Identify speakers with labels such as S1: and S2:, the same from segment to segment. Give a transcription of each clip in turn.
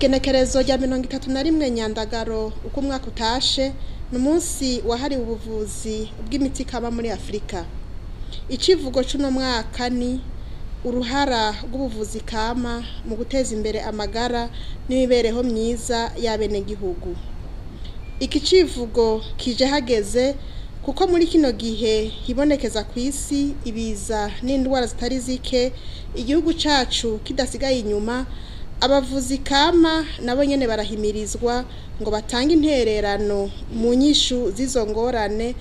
S1: Igenekerezo rya 31 Nyandagaro uko umwaka utashe ni umunsi wahariwe ubuvuzi bw'imiti kama muri Afrika. Icivugo c'uno mwaka ni uruhara rw'ubuvuzi kama mu guteza imbere amagara n'imibereho myiza y'abenegihugu. Iki civugo kije hageze kuko muri kino gihe hibonekeza kw'isi ibiza n'indwara zitari zike, igihugu cacu kidasigaye inyuma. Abavuzi kama nabo nyene barahimirizwa ngo batange intererano mu nyishu z'izo ngorane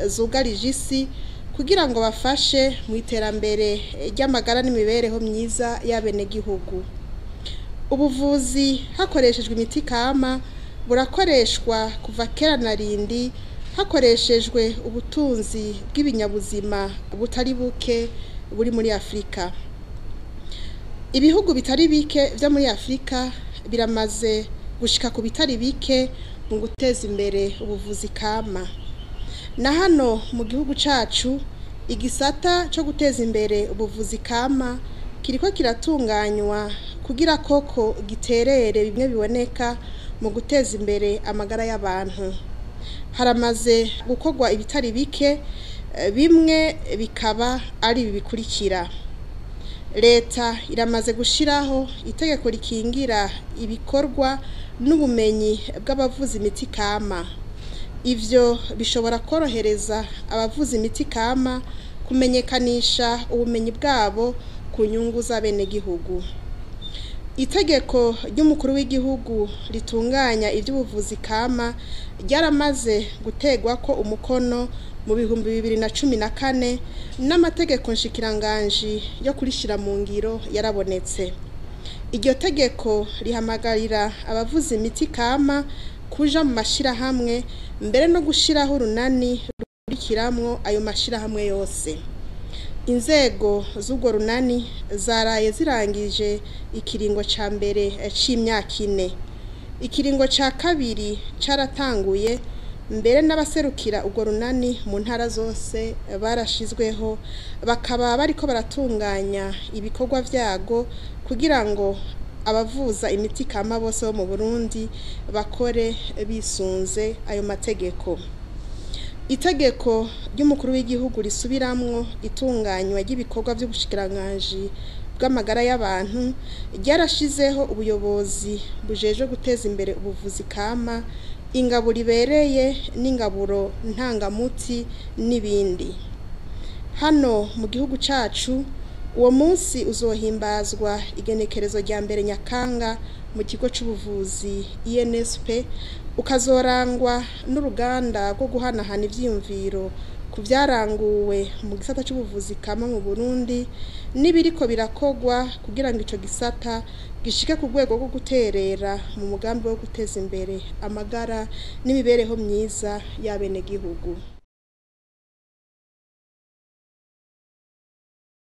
S1: zugarije isi kugira ngo bafashe mu iterambere ry'amagara n'imibereho myiza y'abenegihugu. Ubuvuzi hakoreshejwe imiti kama burakoreshwa kuva kera na rindi, hakoreshejwe ubutunzi bw'ibinyabuzima butari buke buri muri Afrika. Ibihugu bitari bike vyo muri Afrika biramaze gushika ku bitari bike mu guteza imbere ubuvuzi kama. Na hano mu gihugu cacu igisata co guteza imbere ubuvuzi kama kiriko kiratunganywa kugira koko giterere bimwe biboneka mu guteza imbere amagara y'abantu. Haramaze gukorwa ibitari bike, bimwe bikaba ari ibi bikurikira. Leta iramaze gushiraho itegeko rikingira ibikorwa n'ubumenyi bw'abavuza imiti kama. Ivyo bishobora korohereza abavuza imiti kama kumenyekanisha ubumenyi bwabo ku nyungu z'abenegihugu. Itegeko ry'umukuru w'igihugu ritunganya ivy'ubuvuzi kama ryaramaze gutegwako umukono mu 2014, n'amategeko nshikiranganji yo kurishira mu ngiro yarabonetse. Iryo tegeko rihamagarira abavuza imiti kama kuja mu mashirahamwe, mbere no gushiraho urunani rurikiramwo ayo mashirahamwe yose. Inzego z'urwo runani zaraye zirangije ikiringo ca mbere c'imyaka ine. Ikiringo ca kabiri caratanguye, mbere n'abaserukira urwo runani mu ntara zose barashizweho, bakaba bariko baratunganya ibikorwa vyago kugira ngo abavuza imiti kama bose bo mu Burundi bakore bisunze ayo mategeko. Itegeko ry'umukuru w'igihugu risubiramwo itunganywa ry'ibikorwa vy'ubushikiranganji bw'amagara y'abantu ryarashizeho ubuyobozi bujejwe guteza imbere ubuvuzi kama, ingaburo ibereye n'ingaburo ntangamuti n'ibindi. Hano mu gihugu cacu uwo munsi uzohimbazwa igenekerezo rya 1 Nyakanga mu kigo c'ubuvuzi INSP, ukazorangwa n'uruganda rwo guhanahana ivyiyumviro ku vyaranguwe mu gisata c'ubuvuzi kama mu Burundi n'ibiriko birakogwa kugira ngo ico gisata gishike ku rwego rwo guterera mu mugambi wo guteza imbere amagara n'imibereho myiza y'abenegihugu.